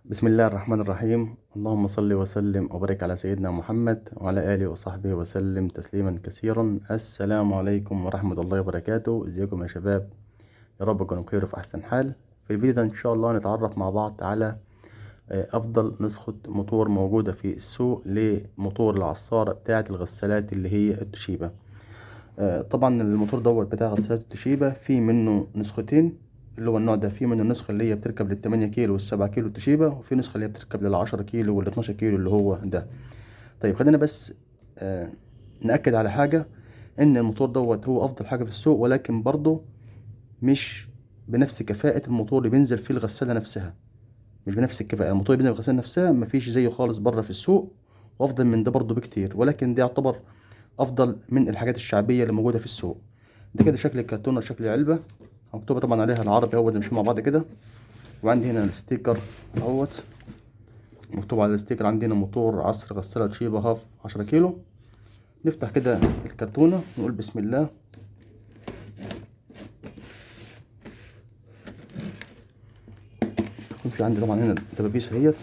بسم الله الرحمن الرحيم. اللهم صل وسلم وبارك على سيدنا محمد وعلى آله وصحبه وسلم تسليما كثيرا. السلام عليكم ورحمة الله وبركاته. ازيكم يا شباب؟ يا رب تكونوا بخير وفي أحسن حال. في الفيديو ده إن شاء الله نتعرف مع بعض على أفضل نسخة موتور موجودة في السوق لموتور العصارة بتاعة الغسالات اللي هي التوشيبا. طبعا الموتور دوت بتاع غسالات التوشيبا في منه نسختين، اللي هو النوع ده في منه النسخة اللي هي بتركب للتمانية كيلو والسبعة كيلو التوشيبا، وفي نسخة اللي هي بتركب للعشرة كيلو والاتناشر كيلو اللي هو ده. طيب خلينا بس نأكد على حاجة، إن الموتور دوت هو أفضل حاجة في السوق، ولكن برضه مش بنفس كفاءة الموتور اللي بينزل فيه الغسالة نفسها، مش بنفس الكفاءة. الموتور اللي بينزل في الغسالة نفسها مفيش زيه خالص بره في السوق، وأفضل من ده برضه بكتير، ولكن ده يعتبر أفضل من الحاجات الشعبية اللي موجودة في السوق. ده كده شكل الكرتونة وشكل العلبة، مكتوبة طبعا عليها العربي اهوت زي ما شفنا مع بعض كده. وعندي هنا ال sticker اهوت، مكتوب على ال sticker عندنا موتور عصر غسالة توشيبا هاف 10 كيلو. نفتح كده الكرتونة نقول بسم الله. يكون في عندي طبعا هنا دبابيس اهيت.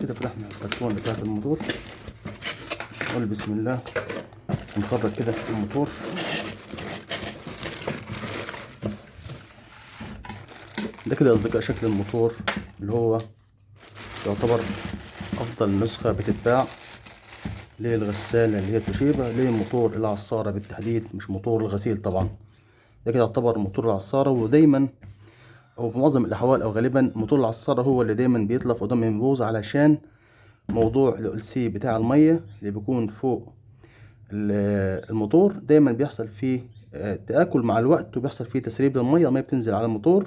كده فتحنا الكرتون بتاعت الموتور، نقول بسم الله ونخرج كده الموتور. ده كده يا أصدقاء شكل الموتور اللي هو يعتبر أفضل نسخة بتتباع للغسالة اللي هي توشيبا، لموتور العصارة بالتحديد، مش موتور الغسيل طبعا. ده كده يعتبر موتور العصارة، ودايما أو في معظم الأحوال أو غالبا موتور العصارة هو اللي دايما بيتلف ودايما بيبوظ، علشان موضوع ال سي بتاع المية اللي بيكون فوق الموتور دايما بيحصل فيه تآكل مع الوقت، وبيحصل فيه تسريب للمية، المية بتنزل على الموتور،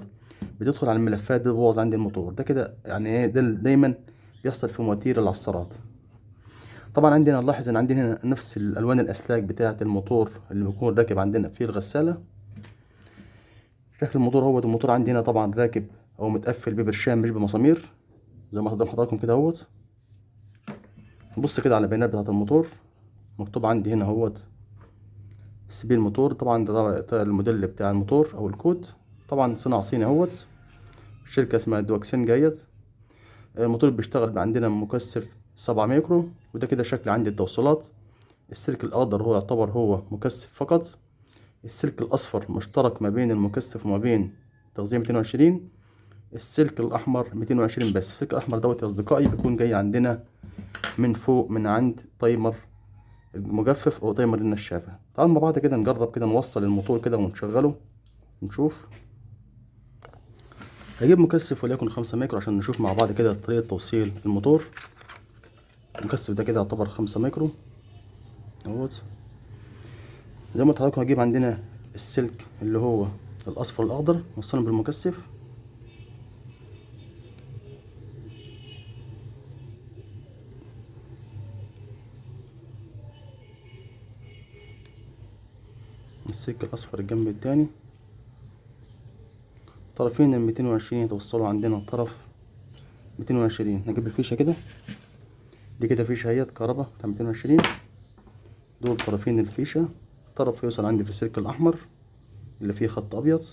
بتدخل على الملفات، بتبوظ عند الموتور. ده كده يعني ايه، ده دايما بيحصل في مواتير العصارات. طبعا عندنا نلاحظ ان عندنا هنا نفس الالوان الاسلاك بتاعه الموتور اللي بيكون راكب عندنا في الغسالة. شكل الموتور هو الموتور عندنا طبعا راكب او متقفل ببرشام مش بمسامير زي ما قدام حضراتكم كده اهوت. بص كده على البيانات بتاعه الموتور، مكتوب عندي هنا اهوت سبيل الموتور، طبعا ده الموديل بتاع الموتور او الكود، طبعا صناعة صيني اهوت، شركة اسمها دوكسين جايت. الموتور بيشتغل عندنا مكثف 7 مايكرو، وده كده شكل عندي التوصيلات. السلك الاخضر هو يعتبر هو مكثف فقط، السلك الاصفر مشترك ما بين المكثف وما بين تغذية 220، السلك الاحمر 220 بس. السلك الاحمر دوت يا اصدقائي بيكون جاي عندنا من فوق من عند timer المجفف او timer النشافة. تعالوا مع بعض كده نجرب كده نوصل الموتور كده ونشغله ونشوف. هجيب مكثف وليكن 5 مايكرو عشان نشوف مع بعض كده طريقة توصيل الموتور. المكثف ده كده يعتبر 5 مايكرو اهوت. زي ما قلت لحضراتكم هجيب عندنا السلك اللي هو الاصفر الاخضر نوصله بالمكثف. السلك الاصفر الجنب التاني، طرفين ال 220 يتوصلوا عندنا طرف 220. نجيب الفيشة كده، دي كده فيشة اهيت كهرباء بتاع 220، دول طرفين الفيشة، طرف يوصل عندي في السلك الأحمر اللي فيه خط أبيض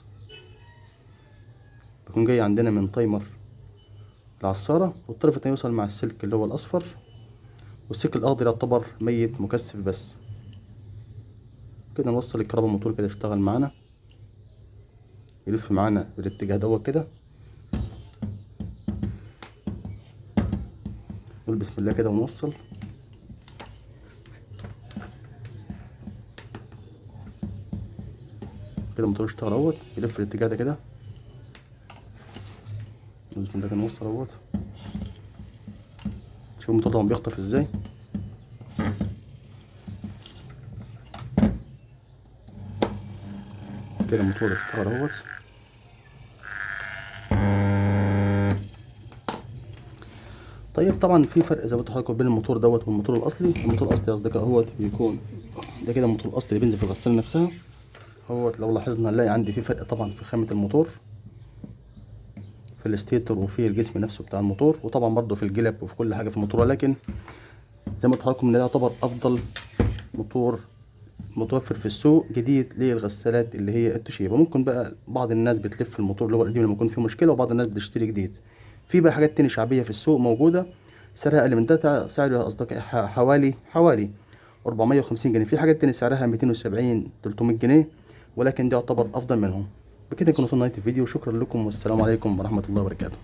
بيكون جاي عندنا من تايمر العصارة، والطرف التاني يوصل مع السلك اللي هو الأصفر، والسلك الأخضر يعتبر ميت مكثف بس. كده نوصل الكهرباء الموتور كده يشتغل معانا، يلف معانا بالاتجاه دوت كده. نقول بسم الله كده ونوصل. كده الموتور اشتغل اهوت، يلف الاتجاه ده كده. بسم الله كده نوصل اهوت. شوف الموتور طبعا بيخطف ازاي. كده الموتور اشتغل اهوت. طيب طبعا في فرق زي ما قلت لحضراتكم بين الموتور دوت والموتور الاصلي. الموتور الاصلي يا اصدقاء اهوت بيكون ده كده الموتور الاصلي اللي بينزل في الغسالة نفسها. هو لو لاحظنا نلاقي عندي في فرق طبعا في خامة الموتور، في ال stator وفي الجسم نفسه بتاع الموتور، وطبعا برضو في الجلب وفي كل حاجة في الموتور. ولكن زي ما قلت لحضراتكم ان ده يعتبر افضل موتور متوفر في السوق جديد للغسالات اللي هي التوشيبا. ممكن بقى بعض الناس بتلف الموتور اللي هو القديم لما يكون فيه مشكلة، وبعض الناس بتشتري جديد. في بقى حاجات تانية شعبية في السوق موجودة سعرها اقل من ده، سعره يا اصدقائي حوالي 450 جنيه. في حاجات تانية سعرها 270 300 جنيه، ولكن ده يعتبر افضل منهم. بكده نكون وصلنا لنهاية الفيديو. شكرا لكم والسلام عليكم ورحمة الله وبركاته.